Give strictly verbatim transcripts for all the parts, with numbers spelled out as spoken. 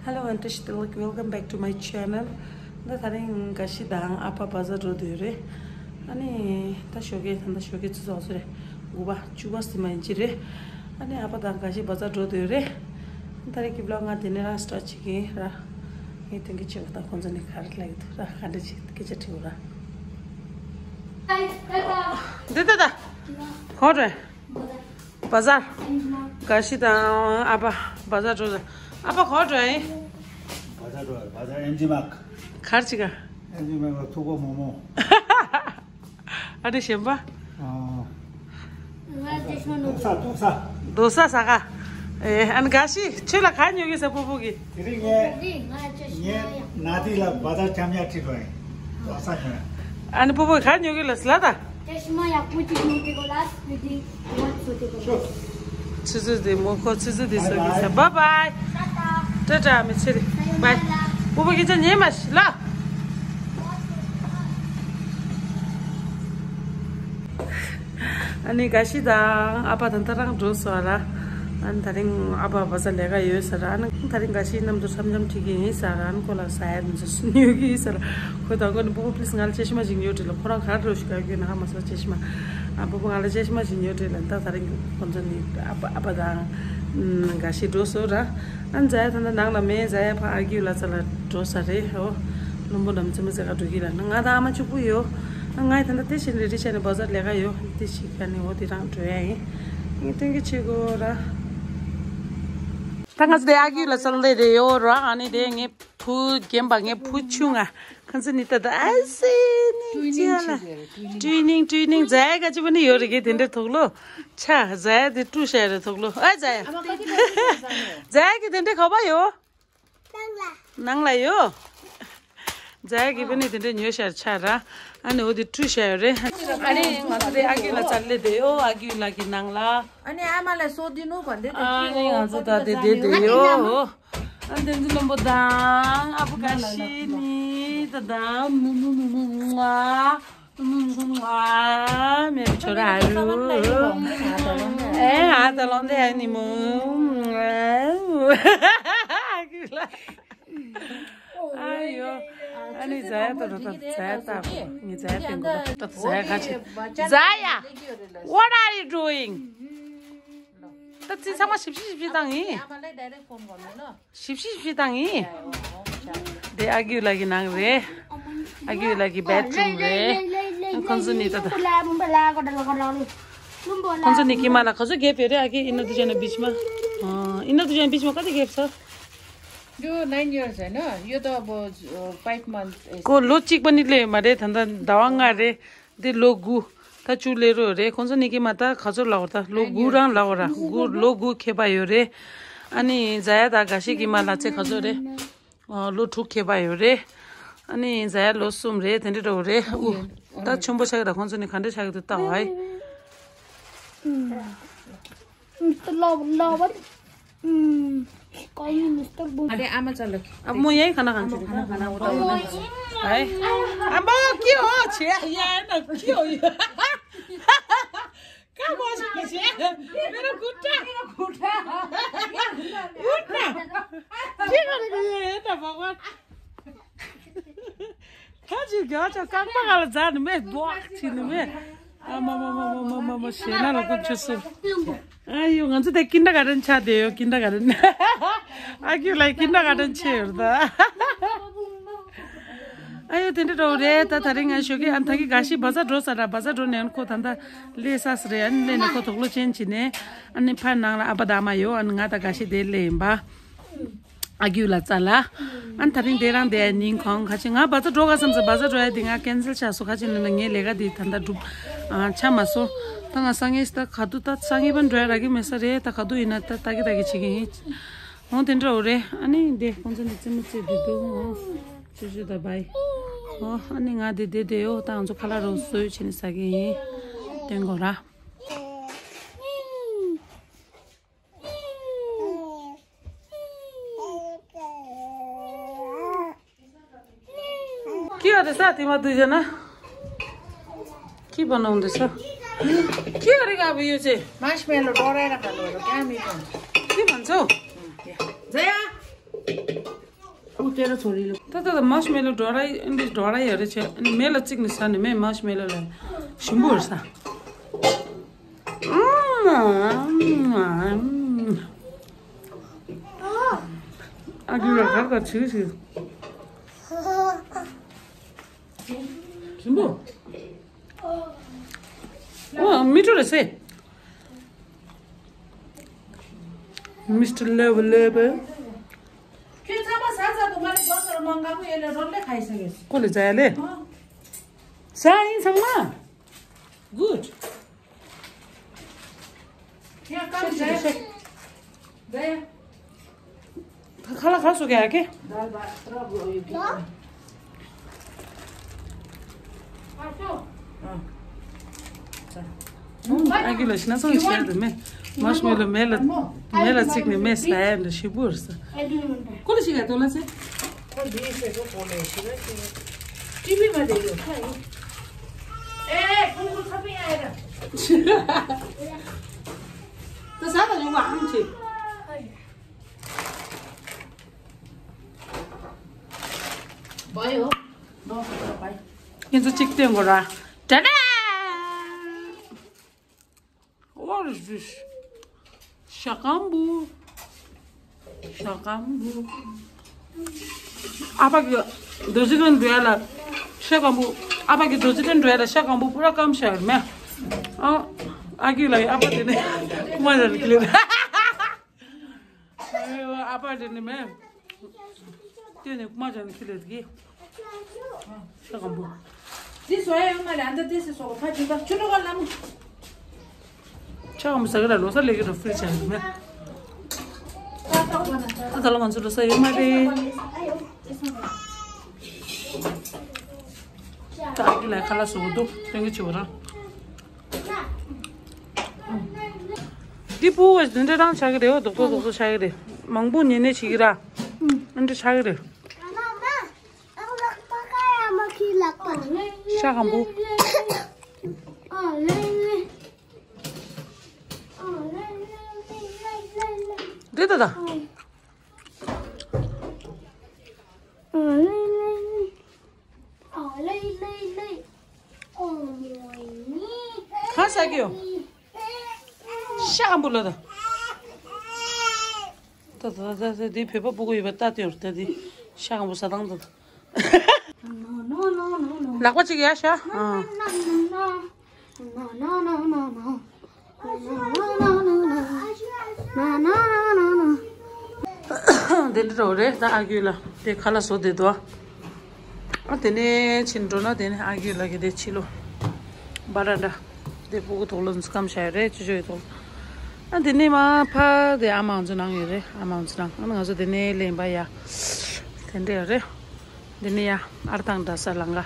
Hello and welcome back to my channel. ད་ད་རིང་དགའ་ཤི་དང་ཨ་ཕ་བ་ཛར་འགྲོ་འདོད་རེད། ཨ་ནི་ད་ཞོགས་ཀས་ད་ད་ཞོགས་ཀས་ཆུ་ཚོད་ཚོད་རེད། དགུ་པ་བཅུ་པ་ཟིན་མ་ཡིན་གྱི་རེད། ཨ་ནི་ཨ་ཕ་དང་དགའ་ཤི་བ་ཛར་འགྲོ་འདོད་རེད། ད་རིང་གི་བི་ལོག་ང་དེ་ནས་རང་སི་ཊར་ཊི་བྱེད་ཀྱི་ཡིན་ར། ངས་དོན་གྱི་ཆེ་བ་དང་ཁོང་ཚོ་ནས་ག་རེ་ལབ་ཀྱི་འདུག་ར། ག་འདྲ་བྱེད་སྐད་ཆ་དྲིས་འོ་ར། འདི་ད་ད་གོ་རེད། བ་ཛར། དགའ་ཤི་དང་ཨ་ཕ་བ་ཛར་འགྲོ། ཨ་ཕ་ག་པར་འགྲོ་ཡིན། བ་ཛར་འགྲོ། བ་ཛར་ཨེམ་ཇི་མག་གར་ཅིག་ག་ཨེམ་ཇི་མག་ལ་ཐུག་པ་མོག་མོག་ཨ་ནི་གཞན་པ། ཨ། རྡོ་ས་རྡོ་ས། རྡོ་ས་ཟ་ག་ཨེ། ཨ་ནི་དགའ་ཤི་ཁྱོད་ལ་ག་ཉོ་གི་ཟེར། སྤོ་བོ་གི་དེ་རིང་ངས་ངས་ན་དི་ལ་བ་ཛར་འཁྱམ་ཡ་ཁྲིད་འགྲོ་ཡིན། རྡོ་ས་ཉོ་ཡ། ཨ་ནི་སྤོ་བོ་ག་ཉོ་གི་ལ་ཟེར་ལ་ད། ཆ་ཤི་མ་ཡག་པོ་ཅིག་ཉོ་དེ་གོ་ལ་སི་པི་དི་ང་ཚོ་དེ་གོ་ལ། ཆུ་ཚོད་དེ་མོ་ཁོ་ཆུ་ཚོད་དེ་བཟོ་གི་ཟེར། བཱའི་བཱའི། ཊ་ཊ། མི་ཚེ་རིང་། བཱའི། སྤོ་བོ་སྐད་ཆ་ཉན་མ་ཤི་ལ། ཨ་ནི་དགའ་ཤི་དང་ཨ་ཕ་ད་ལྟ་རང་འགྲོ་སོང་ར། ཨ་ནི་ད་རིང་ཨ་ཕ་བ་ཛར་ལས་ཀ་ཡོད་ཟེར་ར། ཨ་ནི་ད་རིང་དགའ་ཤི་མཉམ་དུ་འཆམ་འཆམ་ཁྲིད་ཀྱི་ཡིན་ཟེར་ར། ཨ་ནི་ཁོ་ལ་ཟ་ཡ་དེ་ཚོ་ཉོ་གི་ཡིན་ཟེར་ར། ཁོས་ད་ཁོ་ནི་སྤོ་བོ་པི་ལི་སི་ང་ལ་ཅེ་ཤི་མ་ཞིག་ཉོ་དྲིས་ལ། ཁོ་རང་གར་འགྲོ་ཞིག་ག་གྱོད་ན་ཧ་མ་སོ་ཅེ་ཤི་མ། ཨ་སྤོ་བོ་ང་ལ་ཅེ་ཤི་མ་ཞིག་ཉོ་དྲིས་ལ། ད་ད་རིང་ཁོང་ཚོ་ནི་ཨ་ཕ་ཨ་ཕ་དང་དགའ་ཤི་འགྲོ་སོང་ར། ཨ་ནི་ཛ་ཡ་ད་ལྟ་ནང་ལ་མེད། ཛ་ཡ་ཕ་ཨ་ཁུ་ལ་ཙ་ལ་འགྲོ་ས་རེད། ཨོ། བློན་པོ་རྣམས་རྩེད་མོ་རྩེ་ག་འགྲོ་གི་ལ་ན། ང་དང་ཨ་མ་གཅིག་པུ་ཡོད། ཨ་ང་ཡི་ད་ལྟ་དེ་བཞིན་རེ་རེ་བྱས་ནས་བ་ཛར་ལས་ཀ་ཡོད། དེ་ཞིག་ག་ནས་འོ་དེ་རང་འགྲོ་ཡ་ཡིན། ངས་སྟོན་གི་བྱེད་དགོས་ར། ད་ང་ཚོ་དེ་ཨ་ཁུ་ལ་ཙ་ལ་ལས་རེ་ཡོད་ར། ཨ་ནི་དེ་ངའི་བུ་རྒན་པ་ངའི་བུ་ཆུང་ང་ཁོང་ཚོ་ནི་ད་ད་ཨ་སི་ནི་ཅི་ལ་ཀྲུའི་ནིང་ཀྲུའི་ནིང་ཛ་ཡ་ག་ཅི་བ་ནི་ཡོད་རེད་གི། དེ་འདྲའི་དུག་ལོག་ཆ་ཛ་ཡ་དེ་བཀྲུ་བྱས་རེད་དུག་ལོག་ཨ་ཛ་ཡ། ཛ་ཡ་གི་དེ་འདྲའི་ག་པ་ཡོད། ནང་ལ་ཡོད། ཛ་ཡ་གི་བ་ནི་དེ་འདྲའི་ཉོས་ཤར་ཆ་ར། ཨ་ནི་འོ་དེ་བཀྲུ་བྱས་ཡོད་རེད། ཨ་ནི་ང་ཚོ་དེ་ཨ་ཁུ་ལ་ཙ་ལ་ལས་དེ་ཡོད། ཨ་ཁུ་ལ་གི་ནང་ལ། ཨ་ནི་ཨ་མ་ལ་སོ་དི་ནོ་ག་འདི་དེ་ཨ་ནི་ང་ཚོ་ད་དེ་དེ་དེ་ཡོད། ཨ་འདི་ཚོ་བློན་པོ་དང་ཨ་བུ་དགའ་ཤི་ནི་ད་ད་མུ་མུ་མུ་མུ་མུ་ང་མུ་མུ་མུ་ང་མེ་ཆོ་ར་རུ། ཨེ་ཨ་ད་ལོང་དེ་ཨ་ནི་མུ་ཨ་ཁུ་ལ། ཨ་ཡོ། ཨ་ནི་ཛ་ཡ་ད་ད་ད་ཛ་ཡ་ད་གོ་ངི་ཛ་ཡ་ཏེང་གོ་ད་ད་ཛ་ཡ་ག་ཅི། ཛ་ཡ། What are you doing? ད་ཙི་ཚང་མ་ཞིབ་ཞིབ་ཞིབ་ཞིབ་བཏང་ཡིན། ཞིབ་ཞིབ་ཞིབ་ཞིབ་བཏང་ཡིན། དེ་ཨ་ཁུ་ལ་གི་ནང་རེད། ཨ་ཁུ་ལ་གི་བེད་རུམ་རེད། ཁོང་ཚོ་ནི་ད་ད། ཁོང་ཚོ་ནི་ཀི་མ་ལ་ག་ཚོད་རྒྱབ་ཡོད་རེད། ཨ་ཁུ་ཨིན་ན་དུ་ཅན་ན་བི་ཆི་མ། ཨིན་ན་དུ་ཅན་ན་བི་ཆི་མ་ག་དེ་རྒྱབ་སོ། You nine years, I know. You the about uh, five months. Is ཁོ་ལོ་གཅིག་པ་ནི་སླེབས་མ་རེད། ད་ལྟ་ཟླ་བ་ལྔ་རེད། འདི་ལོ་དགུ། ད་བཅུ་སླེབས་རོགས་རེད། ཁོང་ཚོ་ནི་ཀི་མ་ད་ག་ཚོད་ལབ་ད་ལོ་དགུ་རང་ལབ་ར། དགུ་ལོ་དགུ་ཁྱད་པར་ཡོད་རེད། ཨ་ནི་ཛ་ཡ་ད་དགའ་ཤི་ཀི་མ་ལ་ཚེ་ག་ཚོད་རེད། ཨ་ལོ་དྲུག་ཁྱད་པར་ཡོད་རེད། ཨ་ནི་ཛ་ཡ་ལོ་གསུམ་རེད། དེ་འདྲ་འགྲོ་རེད། ཨུ། ད་ཆེན་པོ་ཆགས་ཀྱི་ད་ཁོང་ཚོ་ནི་ག་འདྲ་ཆགས་ཀྱི་འདུག་ལྟ་བ་ཨེ། Mister Lava, Lava. Mm, call me Mister Boom. ཨ་རེ་ཨ་མ་ཅག་ལ། ཨ་མོ་ཡའི་ཁ་ན་གང་ཅི། ཨ་མོ་ཁ་ན་ཁ་ན་འོ་ད་འོ་ད། ཨ་མོ་ཀི་འོ་ཆེ་ཡ་ན་ཀི་འོ་ཡ། ཀ་མོ་ཆེ་ཆེ། མེ་ར་གུ་ཏྲ། མེ་ར་གུ་ཏྲ། གུ་ཏྲ། ཅི་ག་རེ་གི་ཡེ་ད་བ་བ། ཁ་ཅིག་རྒྱ་ཆ་རྐང་པ་ག་ལ་འཛག་ནི་མེད་རྡོག་ཅིག་ནི་མེད། ཨ་མ་མ་མ་ཞེ་ན་ལ་ཀུན་ཆུ་སུ། ཨ་ཡོ་ང་ཚོ་དེ་ཀིན་ཌར་ག་ཌན་ཆགས་བསྡད་ཡོད། ཀིན་ཌར་ག་ཌན། ཨ་ཁུ་ལ་ཀིན་ཌར་ག་ཌན་ཆེ་ཡོད་ད། ཨ་ཡོ་དེ་འདྲ་འགྲོ་རེད། ད་ད་རིང་ང་ཞོགས་ཀས་ཨ་ད་གི་དགའ་ཤི་བ་ཛར་འགྲོ་ས་ར། བ་ཛར་འགྲོ་ནས་ཨ་ནི་ཁོ་ད་ལྟ་སླེབས་ས་སི་རེད། ཨ་ནི་སླེབས་ནས་ཁོ་དུག་ལོག་ཅན་བྱིན་ནས་ཨ་ནི་ཕར་ནང་ལ་ཨ་ཕ་ད་མ་ཡོད། ཨ་ནི་ང་ད་དགའ་ཤི་དེ་སླེབས་ཡིན་པ། ཨ་ཁུ་ལ་ཙ་ལ། ཨ་ནི་ད་རིང་དེ་རང་དེ་ཉིན་གང་ཁ་ཅིག་ང་བ་ཛར་འགྲོ་ག་བསམ་ས། བ་ཛར་འགྲོ་ཡ་དེ་ང་ཀན་སེལ་ཆགས་སོང་། ཁ་ཅིག་ནི་ན་ངའི་ལས་ཀ་དེ་ད་ལྟ་འགྲུབ་ཨ་ཆགས་མ་སོང་། ད་ང་སང་ཉིན་ད་ག་དུས་ད་སང་ཉིན་པ་འགྲོ་ཡ་རག་གི་མེད་ས་རེད། ད་ག་དུས་ཡིན་ན་ད་ལྟ་གི་ལྟ་གི་བྱེད་ཀྱི་ཡིན། འོ་དེ་འདྲ་འོ་རེད། ཨ་ནི་དེ་ཁོང་ཚོ་ནི་རྩེད་མོ་རྩེ་བསྡད་འདུག་འོ་ཅོ་ཅོ་ད་བའི། འོ་ཨ་ནི་ང་དེ་བསྡད་བསྡད་ཡོད། ད་ང་ཚོ་ཁ་ལག་རོགས་བཟོས་བྱས་ནས་ཟ་གི་ཡིན། སྟོན་དགོས་ར། ཁྱི་ཨ་རེ་ས་དེ་མ་དུས་ན། ཁྱི་པ་ནང་དུ་ས། ཁྱི་ཨ་རེ་ག་བུ་ཡོད་ཚེ། མཱཤ་མེ་ལོ་ཌོ་རེ་ར་ག་ལོ་རོ་ཀྱང་མི་ཐོང་། ཀི་མ་ཚོ། ཛ་ཡ། ཨུ་ཏེ་ར་ཚོ་རི་ལོ། ད་ད་ད་མར་ཤི་མེ་ལོ་འགྲོ་ར་འདི་འགྲོ་ར་ཡ་རེ་ཆེ། ཨ་ནི་མེ་ལ་བཙིགས་ནས་ཟ་ནས་མེ་མར་ཤི་མེ་ལོ་ལ་ཞིམ་པོ་རེད་ས། ཨ་ཀི་ར་གར་གར་ཆི་ཆི། ཞིམ་པོ། ཨོ་མི་འགྲོ་རེ་སེ། མིས་ཊར་ལེ་བ་ལེ་བ། ཁྱོད་ཚང་མ་ཟ་ཚར་འདུག་མ་རེད། སྒོ་ཟེར་མང་གང་མོ་ཡོད་ལེ་རོ་ལེ་ཁ་ཡི་ཟེར་གི། ཁོ་ལེ་ཟ་ཡ་ལེ། ཨ། ཟ་ཡིན་ཚང་མ། གུཌ། ཁྱོད་ཀ་ཤེ་ཤེ་ཤེ། ཟ་ཡ། ཁ་ལག་ག་སོ་ག་ཡ་ཀེ། ཨ་ཀི་ལ་ཤི་ན་སོང་ཆེ་དུ་མེ། མར་ཤི་མེ་ལོ་མེ་ལ་མེ་ལ་བཙིགས་ནས་མེ་ཟ་ཡ་འདྲ་ཞིམ་པོ་རེད་ས། ཀུ་ལ་ཤི་ག་དོ་ལ་སེ། ཁོ་འདིའི་ཤེས་ཚོ་གོ་ལེ་ཤི་ར་ཤི་ར། ཅི་བི་མ་དེ་ཡོད་ཁ་ཡིན། ཨེ་ཁོང་ཁོ་ཁ་པི་ཡ་ཡ་ར། ད་ཟ་ད་ཡོང་བ་ཨང་ཆེ། བ་ཡོ། ནོ་བ་ཡོ། ཁྱེད་ཚོ་གཅིག་སྟོན་དགོས་ར། ཏ་ཏ། What is this? ཤ་སྐམ་པོ། ཤ་སྐམ་པོ། ཨ་ཕ་གི་རྡོ་རྗེ་གདན་འགྲོ་ཡ་ལ་ཤ་སྐམ་པོ། ཨ་ཕ་གི་རྡོ་རྗེ་གདན་འགྲོ་ཡ་ལ་ཤ་སྐམ་པོ་པུ་ར་སྐམ་ཤ་ཡོད་མེ། ཨ་ཨ་ཁུ་ལ་ཨ་ཕ་དེ་ནས་ཀུ་མ་ལ་ཁྱི་ལེ། ཨ་ཕ་དེ་ནས་མེ། དེ་ནས་ཀུ་མ་ལ་ཁྱི་ལེ་གི། ཤ་སྐམ་པོ། འདི་བཟོ་ཡ་ཡོད་མ་རེད། ཨ་ད་ཏེ་སི་བཟོ་གོ་ཕ་ཇི་ལྟར་ཆུ་ལོག་ག་ལ་མོ། ཤ་སྐམ་པོ་ཟ་གི་ལ་ལོ་ས་ལེ་གི་རོ་ཧྥི་རིཇ་ཡ་མེ། ད་ད་ལོ་ང་ཚོ་ལོ་ས་ཡོད་མ་རེད། ད་ཨ་ཁུ་ལ་ཁ་ལག་བཟོ་གི་འདུག་སྟོན་གི་བྱེད་པ་རང་། འདི་སྤུ་བ་འདི་འདྲ་རང་ཆགས་ཀྱི་རེད། འོ་རྡོག་རྡོག་རྡོག་རྡོག་ཆགས་ཀྱི་རེད། མང་པོ་ཉེ་ཉེ་བྱེད་ཀྱི་ར། འདི་འདྲ་ཆགས་ཀྱི་རེད། ཤ་སྐམ་པོ། འདི་ད་ད། གང་ཟ་གི་ཡོད། ཤ་སྐམ་པོ་ལ་ད། ད་ད་ད་ད་འདི་བོད་པ་སྤུ་གུ་ཡོད་པ་ལྟ་དེ་ཡོད་ད་འདི་ཤ་སྐམ་པོ་ཟ་སྟངས་ད། ལག་པ་གཅིག་ཡར་བཞག་ཨ། དེ་འདྲ་རོ་རེད་ད་ཨ་ཁུ་ལ་དེ་ཁ་ལག་བཟོ་བསྡད་འདུག་ཨ་དེ་ནས་ཕྱིན་འགྲོ་ན་དེ་ནས་ཨ་ཁུ་ལ་གི་དེ་ཕྱི་ལོ་བར་འདྲ་དེ་སྤུ་གུ་ཐོག་ལ་འཛུ་སྐམ་བྱ་ཡོད་རེད། ཅོ་ཅོ་ཡི་ཐོག་ཨ་དེ་ནས་མ་ཕ་དེ་ཨ་མ་ང་ཚོ་ནང་ཡོད་རེད། ཨ་མ་ང་ཚོ་ནང་ཨ་ང་ཚོ་དེ་ནས་ལེན་པ་ཡ་དེ་འདྲ་ཡོད་རེད། འདི་ནི་ཡ་ཨར་དང་འདྲ་ས་ལང་ག་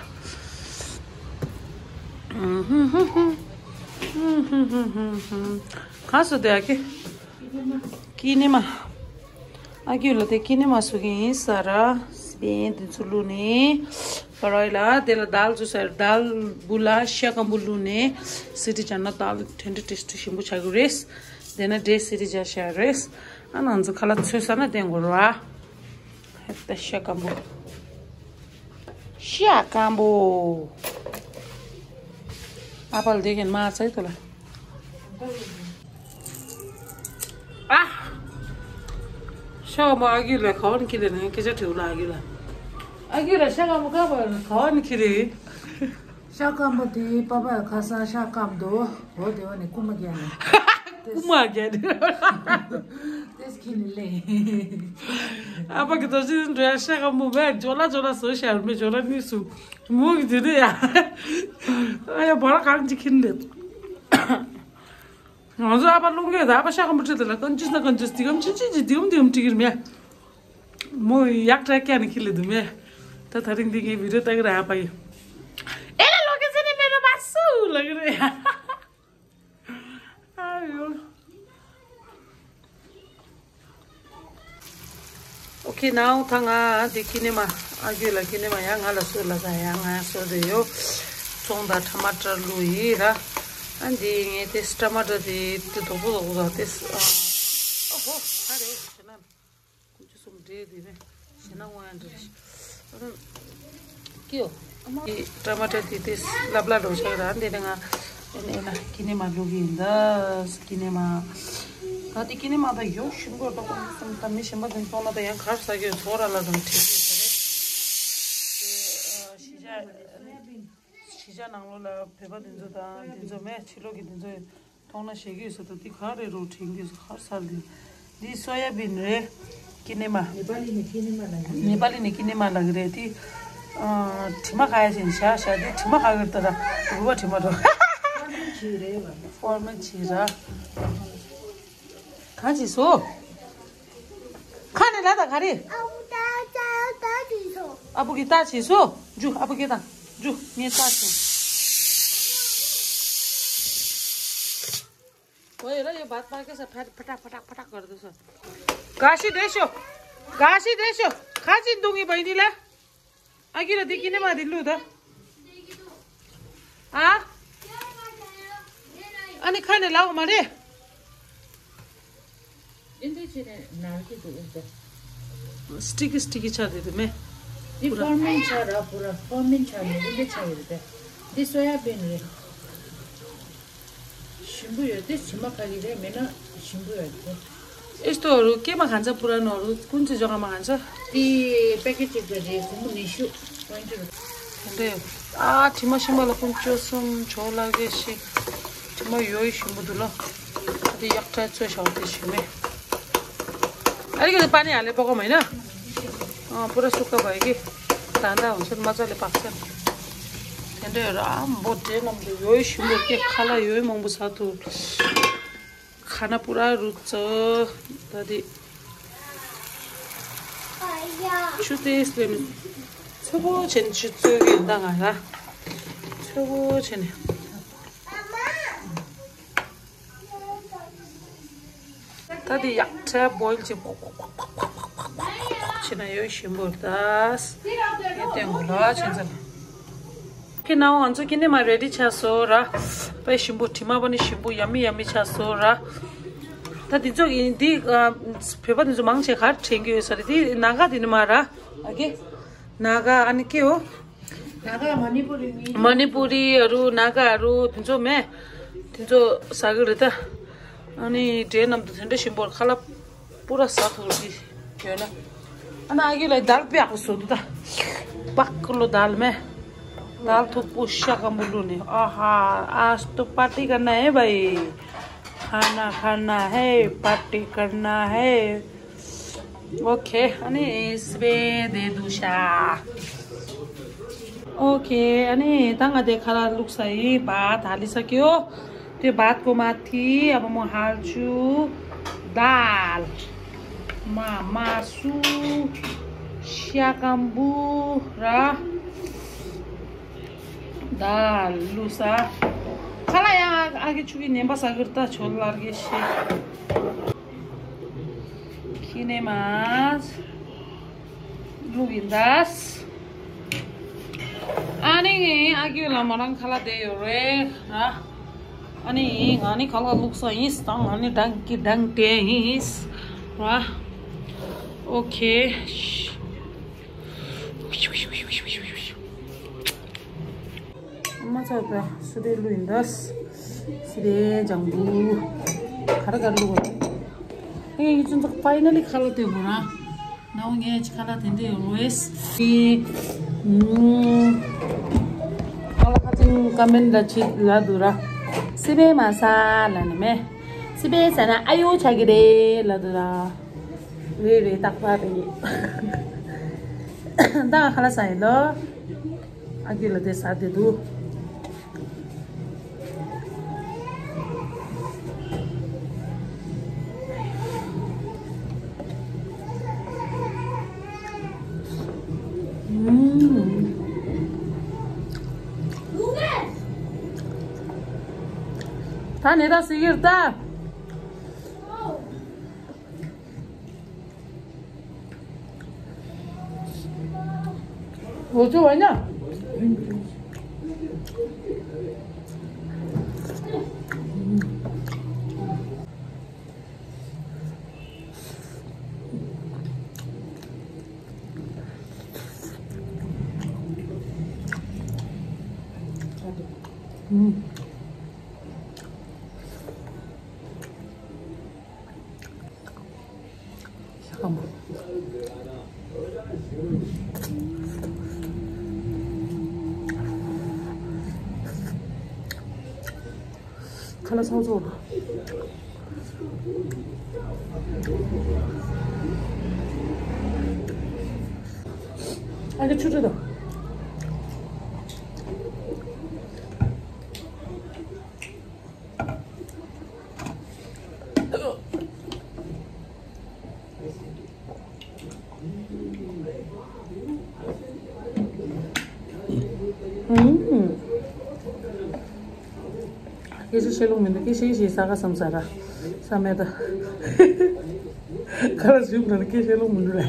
ག་སོ་དེ་ཨ་ཁེ། ཀི་ནི་མ། ཨ་ཁུ་ལ་དེ་ཀི་ནི་མ་སུ་གི་ཡིན་ས་ར། སི་པན་དེ་ཚོ་བླུགས་ནས། པ་རོའི་ལ་དེ་ལ་དཱལ་ཚོ་ཟེར་དཱལ་བུ་ལ་ཤ་སྐམ་པོ་བླུགས་ནས། སི་ཊི་བྱས་ན་དཱལ་ཊེན་ཌར་ཊེ་སི་ཊི་ཞིམ་པོ་ཆགས་ཀྱི་རེད། དེ་ན་འབྲས་སི་ཊི་བྱས་ཤ་རེད། ཨ་ང་ཚོ་ཁ་ལག་ཚོས་ས་ན་དེ་འགོར་བ། ཧེ་ད་ཤ་སྐམ་པོ། ཤ་སྐམ་པོ། ཨ་པལ་དེ་གན་མ་ཚའི་ཐོ་ལ། ཨ། ཤ་སྐམ་པོ་ཨ་ཁུ་ལ་ག་བ་ནས་ཁྱེར་ལེ་ན་སྐད་ཆ་དྲིས་ལ་ཨ་ཁུ་ལ། ཨ་ཁུ་ལ་ཤ་སྐམ་པོ་ག་བ་ག་བ་ནས་ཁྱེར་ལེ། ཤ་སྐམ་པོ་དེ་པ་པ་ཁ་སང་ཤ་སྐམ་དོ། འོ་དེ་བ་ནས་རྐུ་མ་རྒྱག་ནས། རྐུ་མ་རྒྱག་ནས། ཏེས་ཁྱི་ནི་ལེ། ཨ་ཕ་གི་དོ་ཅི་འགྲོ་ཡ་ཤ་སྐམ་པོ་མེད་ཇོ་ལ་ཇོ་ལ་བཟོ་ཤ་མེད་ཇོ་ལ་ནི་སུ་མོ་གི་དེ་དེ་ཡ། ཨ་ཡ་བར་གང་ཅི་ཁྱི་ནི་ལེ། ང་ཚོ་ཨ་ཕ་རླུང་གས་ད་ཨ་ཕ་ཤ་སྐམ་པོ་ཁྲིད་དེ་ལ་གང་ཅི་ས་གང་ཅི་སི་དི་གམ་ཅི་ཅི་ཅི་དི་གམ་དི་གམ་ཁྲིད་གི་རེད་མེད། མོ་ཡག་ཏྲ་ཀྱ་ནི་ཁྱི་ལེ་དུ་མེད། ད་ད་རིང་འདི་ངའི་བི་ཌིའོ་ལྟ་གི་ར་ཨ་ཕ་ཡི། ཨེ་ལ་ལོ་ཀེ་ཚེ་ནི་མེད་ན་མ་སུ་ལ་གི་རེད། ཨ་ཡོ། Okay, now ད་ང་འདི་ཀི་ནི་མ་ཨ་ཁུ་ལ་ཀི་ནི་མ་ཡ་ང་ལ་སོ་ལ་ད་ཡ་ང་སོ་དེ་ཡོ། ཙོང་ད་ཊ་མ་ཊར་བླུགས་ཡི་ར། ཨ་འདི་ངས་དེ་ཊ་མ་ཊར་དེ་དེ་དོག་པོ་དོག་པོ་དང་དེ་ཨ། ཨོ་ཧ་རེ་ཞེ་ན། ཀུ་ཅུ་གསུམ་འདྲེས་དེ་ནས་ཞེ་ན་དབང་ཡང་འདྲེས། ཨ་ཀིའོ། ཨ་མ། ཀི་ཊ་མ་ཊར་དེ་དེ་ལབ་ལ་འགྲོ་ཆགས་ར་འདི་ནས་ང་ཨེ་ན་ཨེ་ན་ཀི་ནི་མ་བླུག་གི་ཡིན་ད། ཀི་ནི་མ། ད་དེ་ཀི་ནི་མ་ད་ཡོ་ཤིང་གོ་ད་ཀོ་ནི་སམ་ད་མི་གཞན་པ་དེ་ཚོ་ན་ད་ཡང་གར་ས་གི་ཚོ་ར་ལ་དང་ཁྲིད་གི་ས་རེད། ཤི་ཇ། ཤི་ཇ་ནང་ལོགས་ལ་བོད་པ་དེ་ཚོ་དང་དེ་ཚོ་མེད་ཕྱི་ལོགས་ཀྱི་དེ་ཚོ་མཐོང་ན་ཞེད་ཀྱི་ཡོད་ས་དང་དེ་ག་རེ་རོ་དྲན་གྱི་ཡོད་ས་གར་ས་རེད། འདི་སོ་ཡ་བིན་རེད། ཀི་ནི་མ། ནེ་པ་ལི་ནས་ཀི་ནི་མ་ལབ་ཀྱི་རེད། ནེ་པ་ལི་ནས་ཀི་ནི་མ་ལབ་ཀྱི་རེད་དེ། ཨ། དྲི་མ་ག་ཡ་ཞིག་བཞག་བཞག་དེ་དྲི་མ་ག་གི་རེད་ད་ར་རུ་བ་དྲི་མ་རོ། ཕོར་མེན་ཆི་རེད་བ། ཕོར་མེན་ཆི་ར། གང་ཅི་སོ། ཁ་ནས་ལ་ད་ག་རེ། ཨ་བུ་ད་ད་ད་ཅི་སོ། ཨ་བུ་གི་ད་ཅི་སོ། ཇུ་ཨ་བུ་གི་ད་ཇུ་ངས་ད་ཅི། ཨོ་ཡོད་ལ་ཡོད་བད་པ་ཀེ་ས་ཕ་ཕ་ཏག་ཕ་ཏག་ཕ་ཏག་གར་དུ་སོ། ག་ཤི་དེ་ཤོ། ག་ཤི་དེ་ཤོ། ཁ་ཅི་འདུག་ངི་བ་ཡིན་ལ། ཨ་ཀི་ལ་དེ་ཀི་ནི་མ་དེ་ལུ་ད། ཨ། ཨ་ནི་ཁ་ནས་ལའོ་མ་རེད། འདི་འདྲ་བྱས་ནས་ནར་གི་འདུག་འོ་ད། སི་ཊི་ཀི་སི་ཊི་ཀི་ཆགས་བསྡད་འདུག་མེ། འདི་ཕོར་མེན་ཆགས་ར་པུ་ར་ཕོར་མེན་ཆགས་ནས་འདི་འདྲ་ཆགས་ཡོད་རེད་པས། འདི་སོ་ཡ་བིན་རེད། ཞིམ་པོ་ཡོད་དེ་ཞིམ་མ་ཁ་གི་རེད་མེད་ན་ཞིམ་པོ་ཡོད་དེ། ཨེ་སྟོ་རུ་ཀེ་མ་གང་ཚ་པུ་ར་ནོ་རུ་ཀུན་ཚི་ཇོ་ག་མ་གང་ཚ། འདི་པེ་ཀེ་ཅིག་གི་རེད་སྒོར་མོ་ཉི་ཤུ་ཀོན་ཅི་རུ། དེ་འདྲ་ཡོད། ཨ་དྲི་མ་ཞིམ་པ་ལ་ཀུན་ཅོ་གསུམ་ཇོ་ལ་གེ་ཤི། དྲི་མ་ཡོད་ཞིམ་པོ་འདུག་ལ། ཨ་དེ་གཡག་ཁྲ་ཚོས་ཞག་དེ་ཞིམ་མེ། ཨ་རི་གི་དེ་པ་ནི་ཨ་ལེ་པོ་གོ་མ་ཡིན་ན། ཨ་པུ་ར་སུ་ཀ་བ་ཡི་གི། ད་ད་འོང་ཚད་མ་ཚ་ལེ་པག་ཚད། དེ་འདྲ་ཡོད་ར་ཨ་འབོ་དྲེ་རྣམས་དུ་ཡོད་ཞིམ་པོ་སྐྱེ་ཁ་ལ་ཡོད་མང་པོ་ཟ་ཐུབ། ཁ་ན་པུ་ར་རུ་ཙོ། ད་དེ། ཆུ་དེ་སླེམ། ཚོ་བོ་ཆེན་ཆུ་ཚོད་ཀྱི་ད་ང་ལ། ཚོ་བོ་ཆེན། ད་དེ་ཡག་ཁྲ་བོའིལ་བྱེད། ཕོག་ཕོག་ཕོག་ཕོག་བྱེད་ན་ཡོད་ཞིམ་པོ་ད། ངས་སྟོན་དགོས་ལ་ཆེན་ཚ། ཁྱེད་ནའོ་ང་ཚོ་ཁྱེད་ནས་མ་རེ་ཌི་ཆགས་སོ་ར། དཔེ་ཞིམ་པོ་དྲི་མ་བ་ནི་ཞིམ་པོ་ཡ་མི་ཡ་མི་ཆགས་སོ་ར། ད་འདི་ཚོ་ཡིན་འདི་ཨ། བོད་པ་འདི་ཚོ་མང་ཆེ་གར་དྲན་གྱི་ཡོད་ས་རེད་འདི་ནང་ག་འདི་ནི་མ་ར། ཨ་ཀེ། ནང་ག་ཨ་ནི་ཀེ་འོ། ནང་ག་མ་ནི་པུ་རི་མི། མ་ནི་པུ་རི་ཨ་རུ་ནང་ག་ཨ་རུ་འདི་ཚོ་མེད། འདི་ཚོ་ཟ་གི་རེད་ད། ཨ་ནི་འདྲེ་རྣམས་དུ་དེ་འདྲ་ཞིམ་པོར་ཁ་ལབ། पूरा साथ हो गई है ना। अना आगे लाई दाल पे आको सो दा। पकलो दाल में। दाल तो पोषा का मुल्लू ने। आहा, आज तो पार्टी करना है भाई। खाना खाना है, पार्टी करना है। OK, अनि स्बे दे दुशा। OK, अनि तंग दे खला लुक्सा इ भात हालिसक्यो। त्यो भातको माथि अब म हाल्छु दाल, मा-, मासु, स्याकाम्बु र दाल लुसा। खला या आगे छुकी नेम्बा सागर त छोल लागे शे। Kinemas. Lugin das. Ani agi la marang khala de yore. Ha. Ani ani khala luksa is tang ani dang ki dang te is. Ha. Okay. མ་ཚད་པ་སི་རེ་ལུ་ཡིན་ད། སི་རེ་ལྗང་བུ། ག་རེ་ག་རེ་ལུ་བ། ཨེ་ཡིན་ཙང་ཕའི་ནལ་ལི་ཁ་ལག་དེ་བོ་ར། ནའོ་ངས་ཅི་ཁ་ལག་དེ་འདྲ་ཡོང་བས། ཨི། ཨུམ། ཁ་ལག་ཁ་ཅིག་ཀ་མེན་ལ་ཅི་ལ་འདུག་ར། སི་པེ་མ་ས་ལ་ནི་མེ། སི་པེ་ས་ན་ཨ་ཡོ་ཆ་གི་རེད་ལ་འདུག་ར། རེད་རེད་རྟག་པར་རེད། ད་ཁ་ལག་ས་ཡིན་ལོ། ཨ་ཁུ་ལ་དེ་ཟ་དེ་འདུག་ད་ནི་ད་སི་གིར་ད། ཨོ་ཙི་བ་ཉ། ཨུམ། ཤ་སྐམ་པོ། ཁ་ལག་ཚང་ཚོ། ཨ་ཀའི་ཆུ་དྲི་དང་། ཨུམ། སྐད་ཆ་བཤད་ལུགས་མི་འདུག་སྐད་ཆ་བཤད་ས་ག་བསམ་ས་ར། ས་མེད་ད། ཁ་ལག་ཞིམ་དང་སྐད་ཆ་བཤད་ལུགས་མི་འདུག་ར།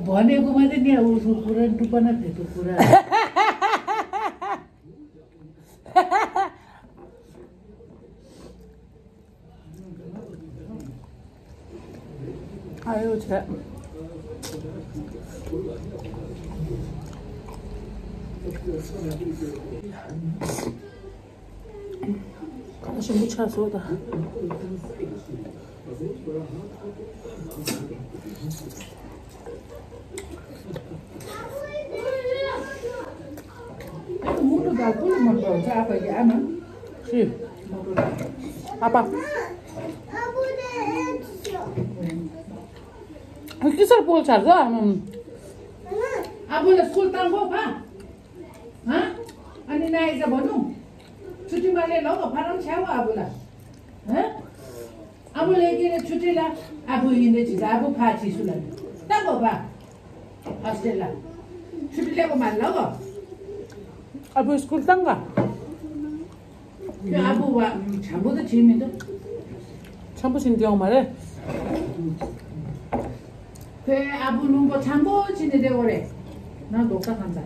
བོ་ནེ་གོ་མ་དེ་ནེ་འུ་སུ་ཁུ་ར་འདུག་པ་ན་དེ་དུ་ཁུ་ར། ཨ་ཡོ་ཆེ། ཁ་ཞིམ་པོ་ཆགས་སོང་ད། ཨ་ནི་མུ་ཏུ་དང་ཀུ་ལི་མ་གཏོགས་ཨ་ཕ་གི་ཨ་མ། ཤི། ཨ་ཕ། ཨ་ཀི་སར་པོལ་ཆར་ཟ་ཨ་མ། ཨ་ཕོ་ལ་སྐུལ་བཏང་གོ་ཕ། ཨ་ནི་ན་ཡི་ཟ་བོ་ནུ། ཆུ་ཏི་མ་ལེ་ལོ་ག་ཕ་རམ་ཆ་བོ་ཨ་ཕོ་ལ། ཨ་ཨ་མོ་ལས་ཀྱི་རེ་ཆུ་ཁྲི་ལ་ཨ་བུ་ཡིན་ནས་ཅི་ཟ་ཨ་བུ་ཕ་ཅི་སུ་ལ་ལྟ་གོ་པ། ཨ་སྟེ་ལ་ཆུ་ཁྲི་ལས་གོ་མ་ལ་གོ། ཨ་བུ་སྐུལ་བཏང་ག་ཁྱོད་ཨ་བུ་བ་བྱམས་པོ་ད་བྱེད་མི་འདུག་བྱམས་པོ་ཞིག་འདི་ཡོང་མ་རེད། ཁོའི་ཨ་བུ་ལུང་པ་བྱམས་པོ་བྱེད་ནས་བསྡད་གོ་རེད། ན་རྡོག་རྩ་གང་ཚ།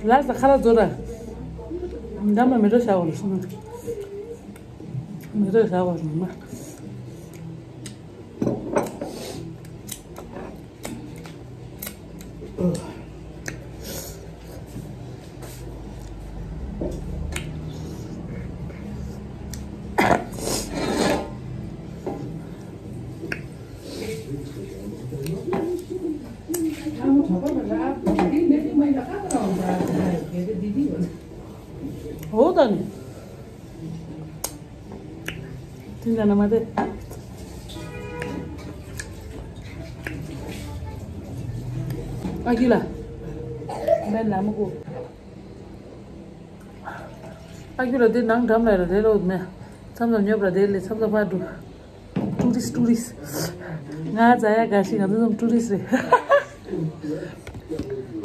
ལ་ས་ཁ་ལ་ཛོ་ར། འདམ་ལ་མི་རོ་ཤ་བ་ལ་སོང་། མི་རོ་ཤ་བ་ལ་མ། འོ་ད་ནི། དེ་འདྲ་ན་མ་དེ། ཨ་ཁུ་ལ། མེད་ལ་མ་གོ། ཨ་ཁུ་ལ་དེ་ནང་འགྲམ་ལ་ར་རེ་རོ་མེད། མཚམས་མཚམས་ཉོབ་ར་དེ་ལས་མཚམས་མཚམས་ཕར་འགྲོ། ཊུ་རི་སི་ཊུ་རི་སི། ང་ཛ་ཡ་དགའ་ཤི་ང་ཚོ་ཚང་ཊུ་རི་སི་རེད།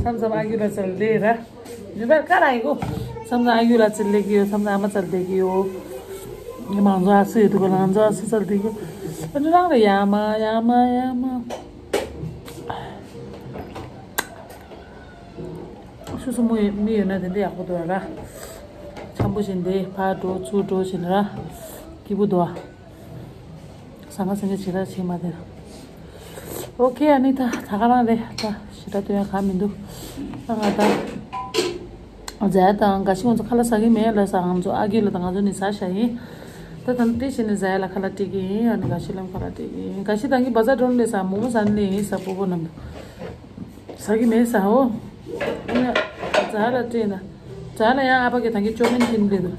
མཚམས་མཚམས་ཨ་ཁུ་ལ་ཚལ་ལེ་ར། ཉུ་བར་ཀ་ར་ཡི་གོ། མཚམས་མཚམས་ཨ་ཁུ་ལ་ཚལ་ལེ་གི་ཡོད། མཚམས་མཚམས་ཨ་མ་ཚལ་ལེ་གི་ཡོད། ང་མང་ཚོ་ཨ་སི་ཡོད་དུ་གོ་ང་ཚོ་ཨ་སི་ཚལ་ལེ་གི་ཡོད། ཨ་ནི་རང་རེ་ཡ་མ་ཡ་མ་ཡ་མ། སོ་སོ་མི་ཡོད་ན་དེ་འདྲ་ཡག་པོ་འདུག་ར། འཆམ་པོ་བྱས་འདི་ཕར་འགྲོ་ཚུར་འགྲོ་བྱས་ནས་ར། སྐྱིད་པོ་འདུག་ཟང་ངེ་ཟིང་ངེ་བྱེད་ར་བྱེད་མ་དེ་ར། ཨོ་ཁེ། ཨ་ནི་ད་ད་ག་རང་རེད། ད་ཞེ་དྲག་སྟོན་ཡ་གང་མི་འདུག་ད་ང་ད་ཛ་ཡ་དང་དགའ་ཤི་ང་ཚོ་ཁ་ལག་ཟ་གི་མེད་ལ་ས། ང་ཚོ་ཨ་ཁུ་ལ་དང་ང་ཚོ་ནི་ཟ་ཤ་ཡིན། ད་ད་དེ་བྱས་ནས་ཛ་ཡ་ལ་ཁ་ལག་སྤྲད་ཀྱི་ཡིན། ཨ་ནི་དགའ་ཤི་ལ་ཁ་ལག་སྤྲད་ཀྱི་ཡིན། དགའ་ཤི་དང་གི་བ་ཛ་འགྲོ་ལས་ས་མོ་མོ་ཟ་ནི་ལས་ཡིན་ས། སྤོ་བོ་རྣམས་ཟ་གི་མེད་ས་འོ། ཨ་ནི་ཛ་ལ་སྤྲད་ན། ཛ་ལ་ཡང་ཨ་ཕ་གི་ད་གི་ཅོ་མིན་ཁྱིམ་ལས་འདུག་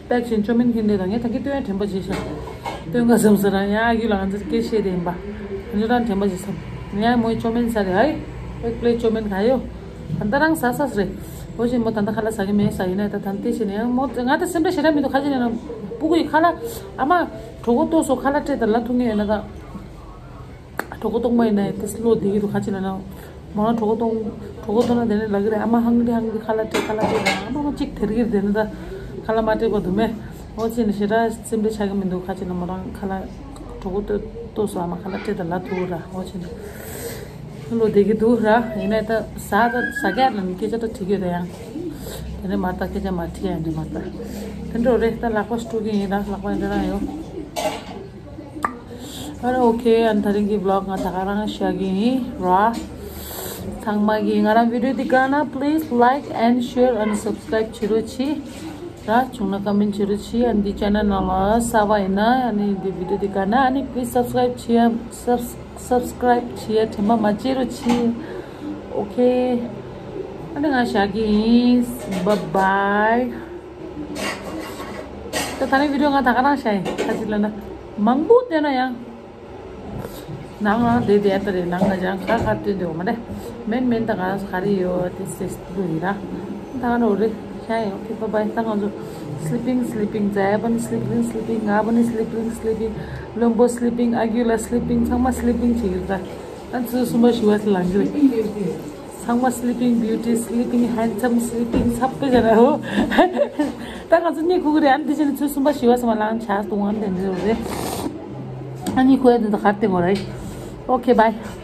པེག་ཆེན་ཅོ་མིན་ཁྱིམ་ལས་ད་ངས་ད་གི་སྟོན་དྲན་པ་བྱེད་ཤག་སྟོན་ག་བསམ་ས་རང་ཡང་ཨ་ཁུ་ལ་ང་ཚོར་སྐད་བཤད་དེ་ཡིན་པ། ང་ཚོ་རང་དྲན་པ་བྱེད་བསམ། ཡང་མོའི་ཅོ་མིན་ས་རེད་ཧའི། པེག་པླེ་ཅོ་མིན་ག་ཡོད། ད་ལྟ་རང་ཟ་ས་རེད། འོ་ཅི་མོ་ད་ལྟ་ཁ་ལག་ཟ་གི་མེད་ས་ཡིན་ན་ད་ད་ལྟ་བྱས་ནས་ཡང་མོ་ང་ད་སེམས་ཁྲལ་ཞེ་དྲག་མི་འདུག་ཁ་ཅིག་ན་ན་སྤུ་གུ་ཡི་ཁ་ལག་ཨ་མ་གྲོད་ཁོག་ལྟོགས་སོང་ཁ་ལག་སྤྲད་དང་ལབ་ཐུབ་ངེས་ཡོད་ན་ད། གྲོད་ཁོག་ལྟོགས་མ་ཡིན་ན་ཡང་ཏིས་བློ་བདེ་གི་འདུག་ཁ་ཅིག་ན་ན། མོ་རང་གྲོད་ཁོག་ལྟོགས་གྲོད་ཁོག་ལྟོགས་ན་དེ་ནས་ལབ་གི་རེད། ཨ་མ་ཧང་གི་ཧང་གི་ཁ་ལག་སྤྲད་ཁ་ལག་སྤྲད་དང་ཨ་མ་ཁོ་གཅིག་དེར་གི་དེ་ནས་ད་ཁ་ལག་མ་སྤྲད་པ་འདུག་མེད། འོ་ཅི་ནས་ཞེ་དྲག་སེམས་ཁྲལ་ཆགས་གི་མི་འདུག་ཁ་ཅིག་ན་མོ་རང་ཁ་ལག་གྲོད་ཁོག་ལྟོགས་ལྟོགས་སོང་ཨ་མ་ཁ་ལག་སྤྲད་དང་ལབ་ཐུབ་ར། འོ་ཅི་ནས་བློ་བདེ་གི་འདུག་ར། ཡིན་ནའི་ད་ཟ་ད་ཟ་རྒྱག་ལ་ནི་སྐད་ཆ་ད་དྲིས་ཡོད་ད་ཡང་། དེ་ནས་མ་ད་སྐད་ཆ་མ་དྲིས་ཡང་འདི་མ་ད། དེ་འདྲ་རེད། ད་ལག་པ་སྤྲུག་གི་ཡིན་ར། ལག་པ་འདི་རང་ཡོད། ཨ་རེ་ཨོ་ཁེ། ཨ་ནི་ད་རིང་གི་བི་ལོག་ང་ད་ག་རང་བཞག་གི་ཡིན་ར། ཚང་མ་གིས་ང་རང་བི་ཌིའོ་འདི་དགའ་ན་please like and share and subscribe བྱེད་རོགས་གྱིས་ར། བྱུང་ན་ཀ་མེན་བྱེད་རོགས་གྱིས། ཨ་ནི་འདི་ཅེ་ནལ་ནང་ལ་གསར་པ་ཡིན་ན་ཨ་ནི་འདི་བི་ཌིའོ་འདི་དགའ་ན་ཨ་ནི་please subscribe བྱེད་ཡ་སབ་སབ་སི་ཀ་རའིབ་བྱེད་ཡ་དྲན་པ་མ་བརྗེད་རོགས་གྱིས། ཨོ་ཁེ། ཨ་ནི་ང་བཞག་གི་ཡིན། Bye bye། ད་ད་ནི་བི་ཌིའོ་ང་ད་ག་རང་བཞག་ཡིན། ཁ་ཅིག་ལ་ན་མང་པོ་བལྟས་ན་ཡང་། ནང་ལ་བསྡད་བསྡད་ད་རེད། ནང་ང་ཅང་ཁ་ཁ་སྟོན་འདོད་མ་རེད། མེན་མེན་ད་ང་རང་ཚོ་ག་རེ་ཡོད་དེ་སེ་སྟོན་ཡིན་ར། ད་ང་རང་རེད་བཞག་ཡིན། ཨོ་ཁེ་bye bye། ད་ང་ཚོ་sleeping sleeping ཛ་ཡ་པ་ནི་sleeping sleeping ང་པ་ནི་sleeping sleeping བློན་པོ་sleeping ཨ་རྒྱུ་ལ་sleeping ཚང་མ་sleeping བྱེད་ཀྱི་རེད་ད། ཨ་ཚོ་གསུམ་པ་བཞི་པ་ལ་ལངས་ཀྱི་རེད། ཚང་མ་sleeping beauty, sleeping handsome, sleeping ཚབ་པེ་ཟེར་ར་ཧོ། ད་ང་ཚོ་གཉིད་ཁུག་གི་རེད། ཨ་ནི་དེ་བྱས་ནས་ཚོ་གསུམ་པ་བཞི་པ་ཚང་མ་ལངས་ཆགས་སྟོང་ཨ་ནི་དེ་འདྲ་རེད། ཨ་གཉིད་ཁུག་ཡ་དེ་ཚོ་གར་བལྟས་དགོས་རེད། Okay bye།